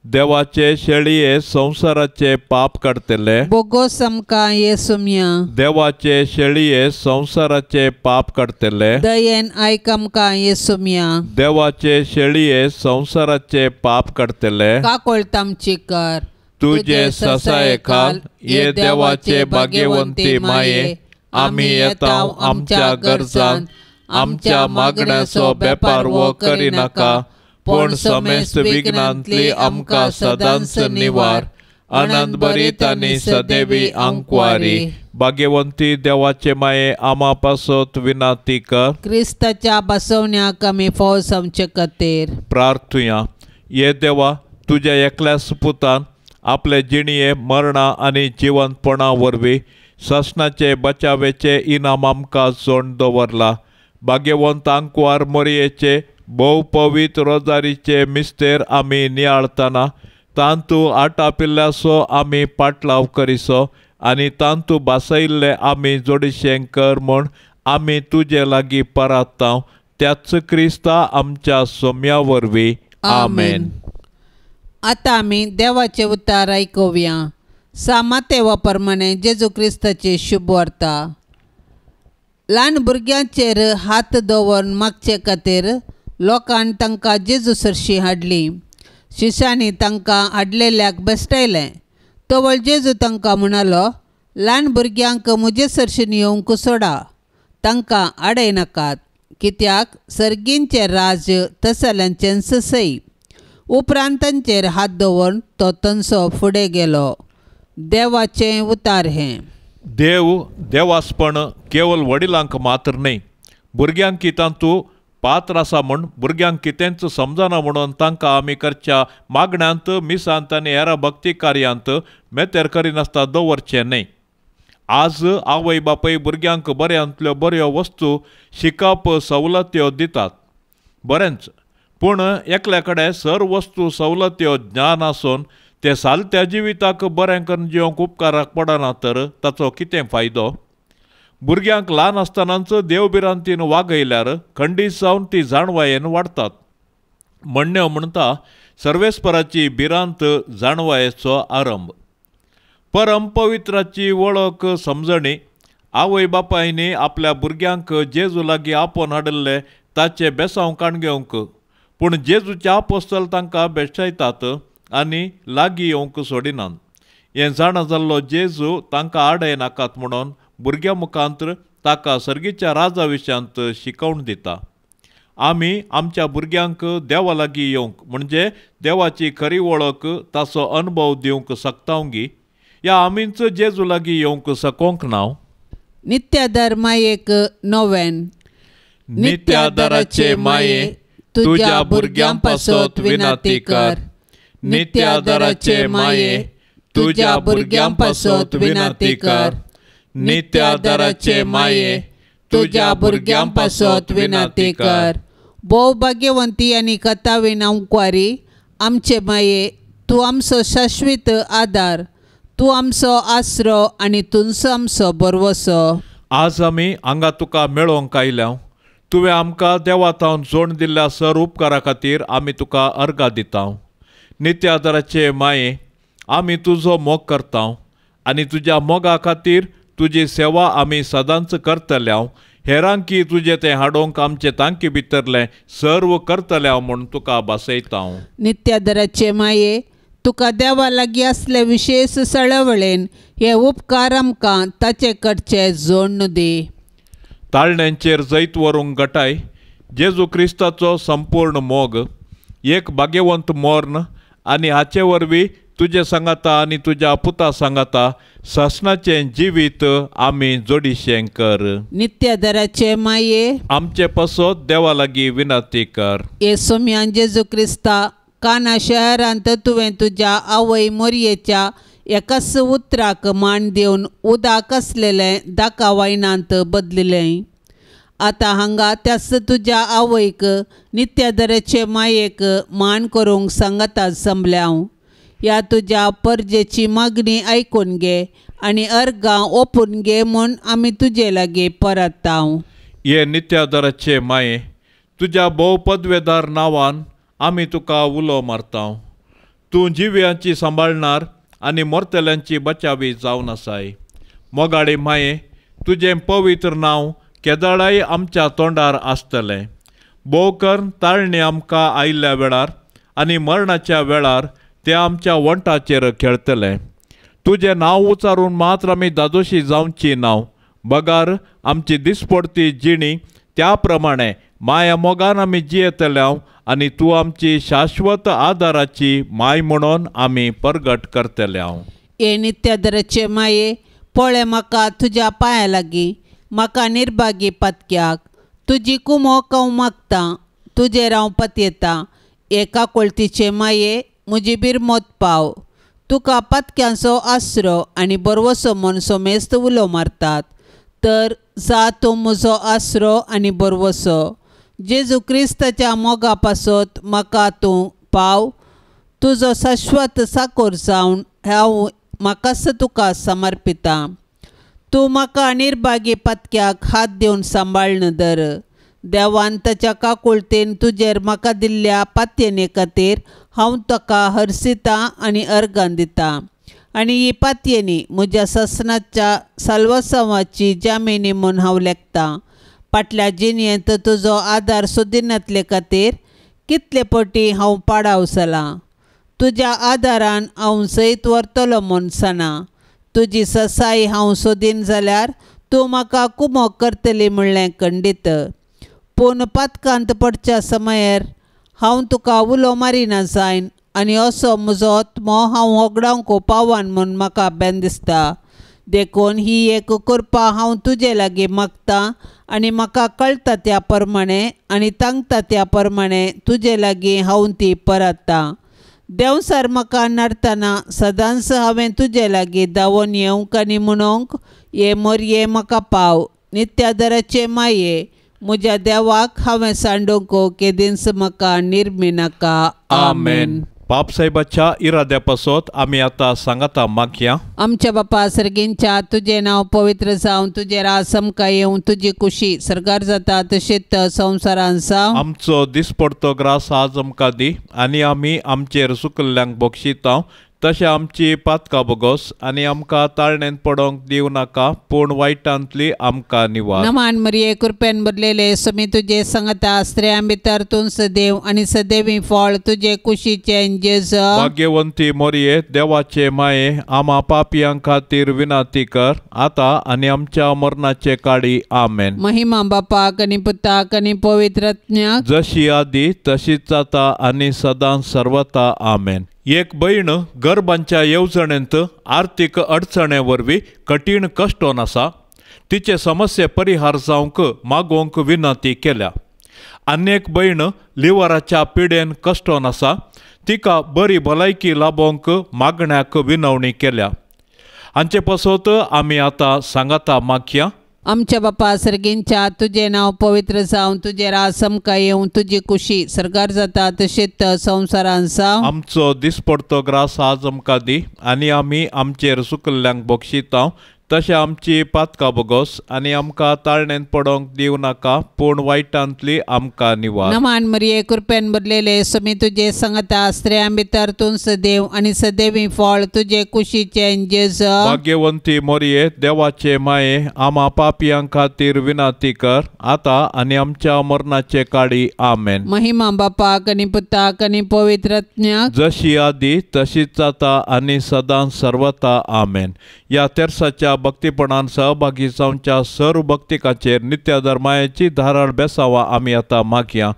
देवाचे शेळये संवसाराचे पाप काडटले बोगोस आमकां येसुम्या। देवाचे शेळये संवसाराचे पाप काडटले दयेन आयक आमकां येसुम्या। देवाचे शेळये संवसाराचे पाप काडटले काकोळत आमची कर। तुजे ससाये खाल ये देवाचे भाग्यवंती माये आमी येता आमच्या गरजान आमच्या मागण्याचो बेपार वो करिनाका पूण समेस्त विघ्नांतली आमकां सदांच निवार। आनंद भरीत आनी सदैवी आंकवारी भाग्यवंती देवाचे माये आमा पासत विनाती कर। क्रिस्ताच्या बसवण्याक आमी फौज आमचे खातीर प्रार्थुया। ये देवा तुज्या एकल्या सुपुतान आपले जिणये मरणा आनी जिवंतपणा वरवीं सासणाचे बचावेचे इनाम आमकां जोड दवरला। भाग्यवंत आंकवार मोरयेचे भोव पवित्र रोजारीचे मिस्तेर आमी नियाळतना तांतू आटापिल्ल्याचो आमी पाटलाव करिसो आनी तांतू बासयिल्ले आमी जोडिशें कर म्हूण आमी तुजे लागीं परातांव त्याच क्रिस्ता आमच्या सोम्या वरवीं आमेन। आतां आमी देवाचे उतार आयकुया। सामातेवा प्रमाणे जेजू क्रिस्ताची शुभवार्ता। ल्हान भुरग्यांचेर हात दवरून मागचे खातीर लोकान तांकां जेजू सरशी हाडली। शिशांनी तांकां हाडलेल्याक बेश्टायलें। तवळ जेजू तांकां म्हणालो, ल्हान भुरग्यांक म्हजे सरशीन येवंक सोडा, तांकां आडयनाकात, कित्याक सर्गींचें राज्य तसल्यांचेंच सई। उपरांत तांचेर हात दवरून तो तांचो फुडें गेलो। देवाचें उतार हें। देव देवासपण केवल वडिलांक मात्र न्हय, भुरग्यांक तांतू पात्र आसा म्हूण भुरग्यांक कितेंच समजना म्हणून तांकां आमी करच्या मागण्यांत मिसांत आनी हेर भक्ती कार्यांत मेतेर करिनासता दवरचें न्हय। आज आवय बापूय भुरग्यांक बऱ्यांतल्यो बऱ्यो वस्तू शिकप सवलत्यो दितात बरेंच, पूण एकल्या कडेन सर वस्तू सवलत्यो ज्ञान आसून ते सालत्या जिविताक बरें करून जिवंक उपकाराक पडना तर ताचो कितें फायदो? भुरग्यांक ल्हान आसतनाच देवभिरांतीन वागयल्यार खंडीत जावन ती जाणवायेन वाडटात। म्हणण्यो म्हणटा सर्वेस्पराची भिरांत जाणवायेचो आरंभ। परम पवित्राची वळख समजणी आवय बापायनी आपल्या भुरग्यांक जेजू लागीं आपोवन हाडिल्ले ताचे बेसांव काण घेवंक, पूण जेजूचे आपोस्तल तांकां बेश्टायतात आनी लागीं येवंक सोडिनात. हें जाणा जाल्लो जेजू तांकां आडय नाकात म्हणून भुरग्यां मुखांत ताका सर्गीच्या राजा विशयांत शिकोवन दिता. आमी आमच्या भुरग्यांक देवा लागीं येवंक म्हणजे देवाची खरी वळख ताचो अनुभव दिवंक शकतावगी या आमीच जेजू लागीं येवंक सकोंक ना. नित्यादार मायेक नोवेन. नित्यादाराचे माये तुज्या भुरग्यां पासत विनंती कर. नित्यादाराचे माये तुज्या भुरग्यां पासत विनंती कर. नित्यादाराचे माये तुज्या भुरग्यां पासत विनंती कर. भोव भाग्यवंती आनी कथावीन अंकवारी आमचे माये, तूं आमचो शाश्वीत आदार, तूं आमचो आसरो आनी तुंचो आमचो भरवसो. आज आमी हांगा तुका मेळोवंक आयल्या. तुवें आमकां देवा थावन जोड दिल्ल्या सर उपकारा खातीर आमी तुका अर्गां दिता. नित्यादाराचे माये आमी तुजो मोग करता आनी तुज्या मोगा खातीर तुजी सेवा आमी सदांच करतल्या. हेरांकी तुजें तें हाडूंक आमचे तांकी भितरलें सर्व करतल्या म्हूण तुका भासयता. नित्यादाराचे माये तुका देवा लागीं आसले विशेश सळवळेन हे उपकार आमकां ताचे कडचे जोडण दी. ताळण्यांचेर जैत व्हरूंक गटाय जेजू क्रिस्ताचो संपूर्ण मोग, एक भाग्यवंत मर्ण आनी हाचे वरवीं तुजे सांगाता आनी तुज्या पुता सांगाता सासणाचें जिवीत आमी जोडीशें कर. नित्यादाराचे माये आमचे पासत देवा लागीं विनंती कर. हे सोम्यान जेजू क्रिस्ता काना शहरांत तुवें तुज्या आवय मोरयेच्या एकाच उतराक मान दिवन उदक आसलेलें दाका वायनांत बदलिलें. आतां हांगा त्याच तुज्या आवयक नित्यादाराचे मायेक मान करूंक सांगाता जमल्या. ह्या तुज्या परजेची मागणी आयकून घे आनी अर्गां ओपून घे म्हूण आमी तुजे लागीं परत्ता. हे नित्यादाराचे माये तुज्या भोव पदवेदार नांवान आमी तुका उलो मारता. तूं जिव्यांची सांबाळणार आनी मरतल्यांची बचावी जावन आसाय. मोगाडी माये तुजें पवित्र नांव केदळाय आमच्या तोंडार आसतलें. भोव करून ताळणी आमकां आयिल्ल्या वेळार आनी मरणाच्या वेळार ते आमच्या वंटाचेर खेळटले. तुजें नांव उचारून मात्र आमी दादोशी जावची नांव बगार आमची दिसपडती जिणी त्या प्रमाणे माया मोगान आमी जियेतले आनी तूं आमची शाश्वत आदाराची माय म्हणून आमी परगट करतले. हे नित्यादाराचे माये पळय म्हाका तुज्या पांया लागीं, म्हाका निर्भागी पातक्याक तुजी कुमोक हांव मागतां, तुजेर हांव पतयेतां. एका कोळतीचे माये म्हजी बिरमोत पाव. तुका पातक्यांचो आसरो आनी बरवसो म्हूण सोमेस्त उलो मारतात, तर जा तूं म्हजो आसरो आनी बरवसो. जेजू क्रिस्ताच्या मोगा पासत म्हाका तूं पाव. तुजो शाश्वत साकोर जावन हांव म्हाकाच तुका समर्पितां. तूं म्हाका निर्भागी पातक्याक हात दिवन सांबाळ्न धर. देवान ताच्या काकुळतेन तुजेर म्हाका दिल्ल्या पातयेने खातीर हांव ताका हरसितां आनी अर्गां दितां. आनी ही पातयेनी म्हज्या सासणाच्या साल्वासांवाची जामिनी म्हूण हांव लेखतां. फाटल्या जिणेंत तुजो आदार सोदिनातले खातीर कितले पटी हांव पाडाव जालां. तुज्या आदारान हांव जैत व्हरतलो म्हूण जाणा. तुजी ससाय हांव सोदीन जाल्यार तूं म्हाका कुमोक करतली म्हणलें खंडीत. पूण पातकांत पडच्या समयार हांव तुका उलो मारिना जायन आनी असो म्हजो आत्मो हांव होगडावंक पावन म्हूण म्हाका बेन दिसता. देखून ही एक कृपा हांव तुजे लागीं मागतां आनी म्हाका कळटा त्या प्रमाणे आनी तांकता त्या प्रमाणे तुजे लागीं हांव ती परत्तां. देंवसार म्हाका नडतना सदांच हांवें तुजे लागीं धांवून येवंक आनी म्हणूंक ये मोरये म्हाका पाव. नित्यादाराचे माये म्हज्या देवाक हांवें सांडूंक केदींच म्हाका निर्मिनाका. आमेन. बापसाहेबाच्या इराद्या पासत आमी आतां सांगाता मागया. आमच्या बापा सर्गींच्या तुजें नांव पवित्र जावं, तुजें राज आमकां येवं, तुजी कुशी सरकार जाता तशीच संवसारान जावं. आमचो दिसपडतो ग्रास आज आमकां दी आनी आमी आमचेर सुकल्ल्यांक बक्षिता तशें आमची पातकां बोगोस आनी आमकां ताळणेंत पडोंक दिवं नाका पूण वायटांतली आमकां निवार. नमान मरिये कृपेन भरलेले स्वामी तुजे संगता स्त्रियां भितर तूं सदैव आनी सदैवी फळ तुजे कुशीचें जेजू. भाग्यवंती मोरये देवाचे माये आमा पापयां खातीर विनंती कर आतां आनी आमच्या मरणाचे काळी. आमेन. महिमा बापाक आनी पुताक आनी पवित्र आत्म्याक जशी आदी तशीच आतां आनी सदां सर्वता. आमेन. एक भयण गर्भांच्या येवजणेंत आर्थीक अडचणे वरवीं कठीण कश्टोन आसा. तिचे समस्ये परिहार जावंक मागोवंक विनंती केल्या. आनी एक भयण लिवराच्या पिडेन कश्टोन आसा. तिका बरी भलायकी लाबोवंक मागण्याक विनवणी केल्या. हांचे पासत आमी आतां सांगाता मागया. आमच्या बापा सर्गींच्या तुजें नांव पवित्र जावं, तुजें राज आमकां येवं, तुजी कुशी सरकार जाता तशेंच संवसारान जावं. आमचो दिसपडतो ग्रास आज आमकां दी आनी आमी आमचेर सुकल्ल्यांक बक्षितांव तशें आमची पातकां बोगोस आनी आमकां ताळणेंत पडोंक दिवं नाका पूण वायटांतली आमकां निवार. नमान मरिये कृपेन भरलेले स्वामी तुजे संगता स्त्रियां भितर तूं सदैव आनी सदैवी फळ तुजे कुशीचें जेजू. भाग्यवंती मोरये देवाचे माये आमा पापयां खातीर विनंती कर आतां आनी आमच्या मरणाचे काळी. आमेन. महिमा बापाक आनी पुताक आनी पवित्र आत्म्याक जशी आदी तशीच आतां आनी सदां सर्वता. आमेन. ह्या तेर्साच्या भक्तीपणान सहभागी जावच्या सर्व भक्तिकाचेर नित्याधर मायेची धाराळ बेसावा आमी आतां मागया.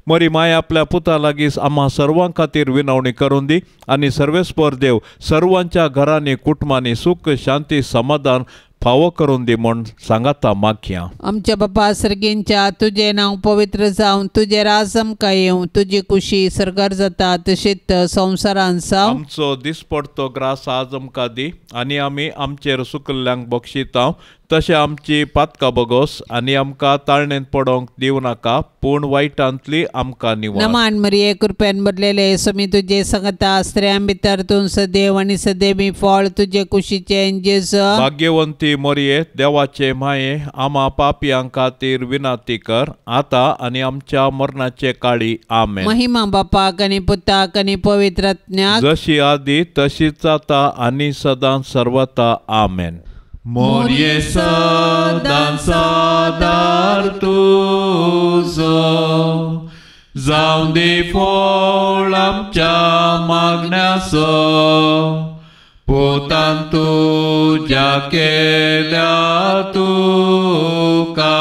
मरी माया आपल्या पुता लागीं आम्हा सर्वां खातीर विनवणी करून दी आनी सर्वेस्पर देव सर्वांच्या घरांनी कुटुंबांनी सुख शांती समाधान फावो करून दी म्हूण सांगाता मागया. आमच्या बापा सर्गींच्या तुजें नांव पवित्र जावं, तुजें राज आमकां येवं, तुजी कुशी सरकार जाता तशेंच संवसारान जावं. आमचो दिसपडतो ग्रास आज आमकां दी आनी आमी आमचेर सुकल्ल्यांक बक्षितांव तशें आमची पातकां बोगोस आनी आमकां ताळणेंत पडोंक दिवं नाका पूण वायटांतली आमकां निवार. नमान मरिये कृपेन भरलेले स्वामी तुजे संगता स्त्रियां भितर तूं सदैव आनी सदैवी फळ तुजे कुशीचें जेजू. भाग्यवंती मोरये देवाचे माये आमा पापयां खातीर विनंती कर आतां आनी आमच्या मरणाचे काळी. आमेन. महिमा बापाक आनी पुताक आनी पवित्र आत्म्याक जशी आदी तशीच आतां आनी सदां सर्वता. आमेन. मोरये सदां सादार तुजो जावं दी फळ आमच्या मागण्याचो पुतान तुज्या केल्या तुका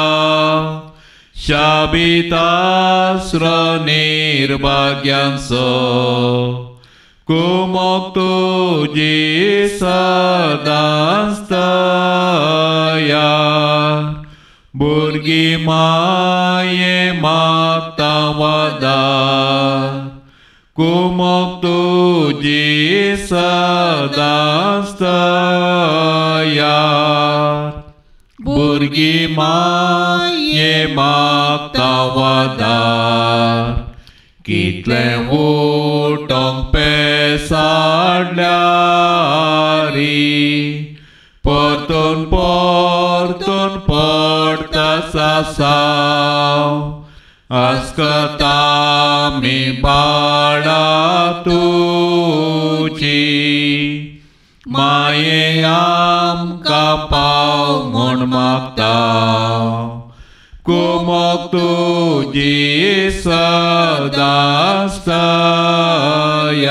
शाबितास्र निर्भाग्यांचो कुमोक तुजी सदांच तयार भुरगीं माये मागता वादार कुमोक तुजी सदांच तयार भुरगीं माये मागता वादार कितलें उठोंक पेसाडल्यारी परतून परतून पडटा सासाव आस्कता आमी बाळा तुजी माये आमकां पाव म्हूण मागता कुमोक तुजी सदांच तयार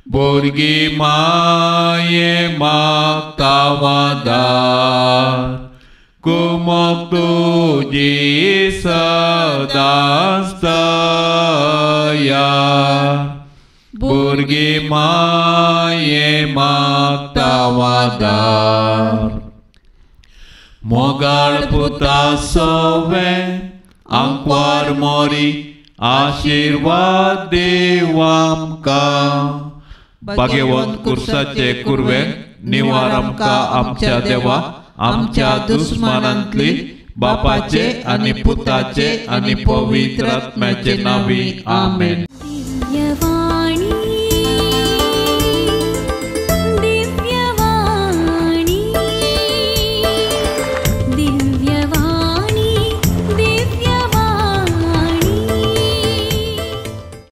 भुरगीं माये मागता वादार कुमोक तुजी सदांच तयार भुरगीं माये मागता वादार मोगाळ पुता सोवे आंकवार मोरी आशिर्वाद देव आमकां. भाग्यवंत कुर्साचे कुर्वे निवार आमकां आमच्या देवा आमच्या दुस्मानांतली बापाचे आनी पुताचे आनी पवित्र आत्म्याचे नांवी. आमेन.